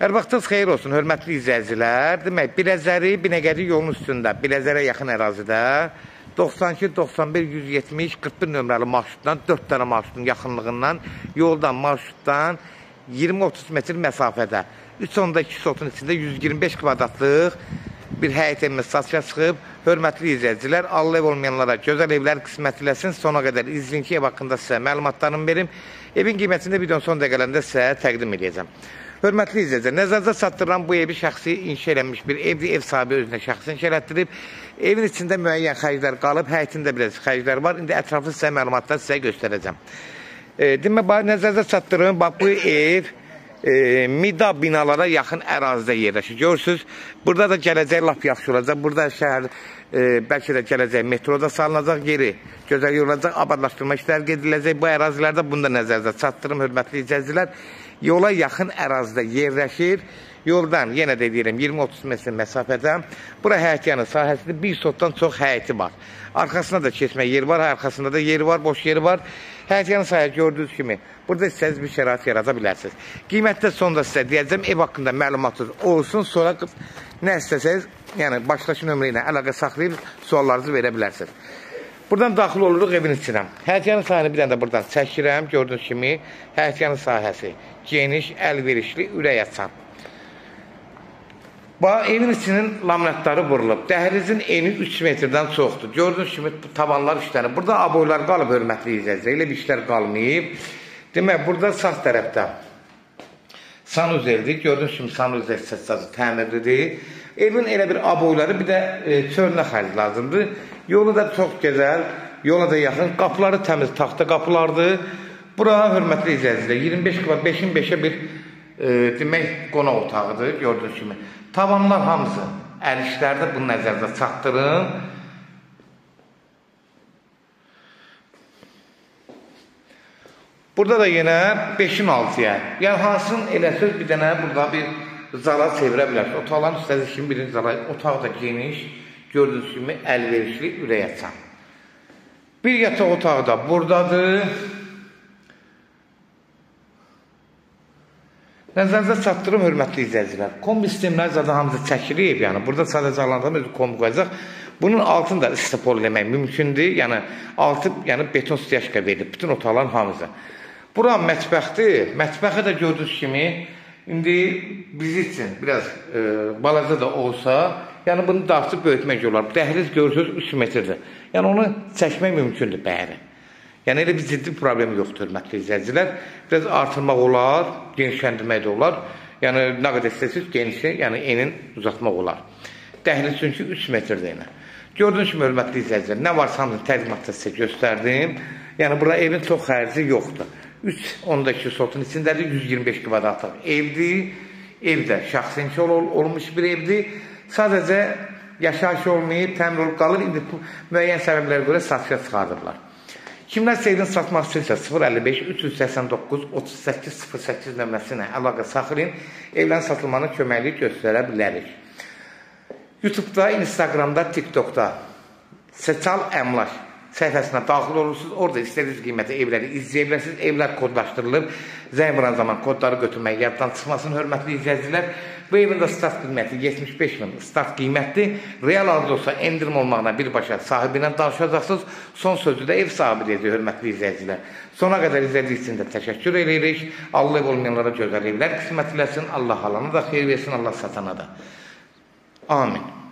Hər vaxtınız xeyir olsun, hörmətli izləyicilər. Demək, Biləzəri, Binəqədi yolunun üstündə, Biləzərə yaxın ərazidə 92, 91, 170, 41 nömrəli marşrutdan, 4 dənə marşrutun yaxınlığından, yoldan, marşrutdan 20-30 metr məsafədə 3,2 sotun içində 125 kvadratlıq bir həyət evimiz satışa çıxıb. Hörmətli izləyicilər, Allah ev olmayanlara gözəl evlər qismət eləsin. Sona qədər izləyin ki, ev haqqında sizə məlumatlarımı verim. Evin qiymətini də videonun son dəqiqələrində sizə təqdim edəcəm. Hörmətli izləyicilər, nəzərinizə çatdırılan bu evi şəxsi inşa eləmiş bir evdir. Ev sahibi özünə şəxsi inşa elətdirib. Evin içində müəyyən xərclər qalıb, həyətində biraz xərclər var. İndi ətraflı sizə məlumatlar sizə göstərəcəm. Demək, nəzərinizə çatdırın, bax bu ev mida binalara yaxın ərazidə yerləşir. Görürsünüz, burada da gələcək lap yaxşı olacaq. Burada şəhər bəlkə də gələcək metroda salınacaq, yeri gözəl olacaq, abadlaşdırma işləri gediləcək. Bu ərazilərdə bunu da nəzərinizə çatdırım, hörmətli izləyicilər. Yola yaxın ərazidə yerləşir. Yoldan, yenə də deyirəm, 20-30 metr məsafədə. Bura həyətyanı sahəsində bir sotdan çox həyəti var. Arxasına da keçmə yeri var, arxasında da yeri var, boş yeri var. Həyətyanı sahə gördüyünüz kimi, burada istədiyiniz bir şərait yarada bilərsiniz. Qiymətdə sonda sizə deyəcəm, ev haqqında məlumatınız olsun, sonra nə istəsəniz, yəni başdakı nömrə ilə əlaqə saxlayıb suallarınızı verə bilərsiniz. Buradan daxil oluruq evin içinə. Həyətyanı sahəni bir dənə də buradan çəkirəm. Gördüyünüz kimi, həyətyanı sahəsi geniş, əlverişli, ürək açan. Bax, evin içinin laminatları vurulub. Dəhlizin eni 3 metrdən çoxdur. Gördüyünüz kimi tavanlar işlənib. Burada aboylar qalıb, hörmətli izləyicilər. Elə bir işlər qalmayıb. Demək, burada sağ tərəfdə sanuzeldir. Gördüyünüz kimi sanuzel səssazı təmirlidir. Evin elə bir aboyları, bir də çölünə xərc lazımdır. Yolu da çox gözəl, yola da yaxın. Qapıları təmiz taxta qapılardır. Bura, hörmətli izləyicilər, 25 kvadrat, 5-in 5-ə bir demək, qonaq otağıdır, gördüyünüz kimi. Tavanlar hamısı əl işlərdə, bunu nəzərdə çatdırın. Burada da yenə 5-in 6-ya. Yəni, hansının eləsəz bir dənə burada bir zala çevirə bilərsiniz. Otaqların istədiyi kimi birinci zala, otaq da geniş, gördüyünüz kimi əlverişli, ürək açan. Bir yataq otağı da buradadır. Nəzərinizə çatdırım, hörmətli izləyicilər. Kombi sistemləri zaten hamısı çəkilib, yəni burada sadəcə alan özü kombi qoyacaq. Bunun altını da istipol eləmək mümkündür. Yəni altı, yəni beton styaşka verilib bütün otaqların hamısı. Bura mətbəxdir. Mətbəxi də gördüyünüz kimi indi biz üçün biraz balaca da olsa, yəni bunu dartıb böyütmək olar. Dəhliz görürsünüz 3 metrdir. Yəni onu çəkmək mümkündür bəri. Yəni elə bir ciddi problem yoxdur, hörmətli izləyicilər. Biraz artırmaq olar, genişləndirmək də olar. Yəni nə qədər istəsiniz genişli, yəni enin uzatmaq olar. Dəhliz çünki 3 metrdir yenə. Gördüyünüz kimi, hörmətli izləyicilər, nə varsa hamısını təqdimatda sizə göstərdim. Yəni bura evin çox xərci yoxdur. 3,2 sotun içindədir, 125 kvadratlıq evdir. Ev də şəxsi inşa olmuş bir evdir. Sadəcə yaşayış olmayıb, təmir olub qalır. İndi müəyyən səbəblərə görə satışa çıxardıblar. Kimlər evini satmaq istəyirsə 055 389 38 08 nömrəsi ilə əlaqə saxlayın. Evlərin satılmanı köməklik göstərə bilərik. YouTube'da, Instagram'da, TikTok'da Seçal Əmlak səhifəsinə daxil olursunuz. Orada istədiyiniz qiymətə evləri izləyə bilərsiniz. Evlər kodlaşdırılıb. Zəng vuran zaman kodları götürmək yaddan çıxmasın, hörmətli izləyicilər. Bu evin də start qiyməti 75 min start qiymətdir. Real alıcı olsa endirim olmağına birbaşa sahibi ilə danışacaqsınız. Son sözü də ev sahibi deyəcək, hörmətli izləyicilər. Sona qədər izlədiyiniz üçün də təşəkkür edirik. Allah ev olmayanlara gözəl evlər qismət eləsin. Allah alana da xeyir versin, Allah satana da. Amin.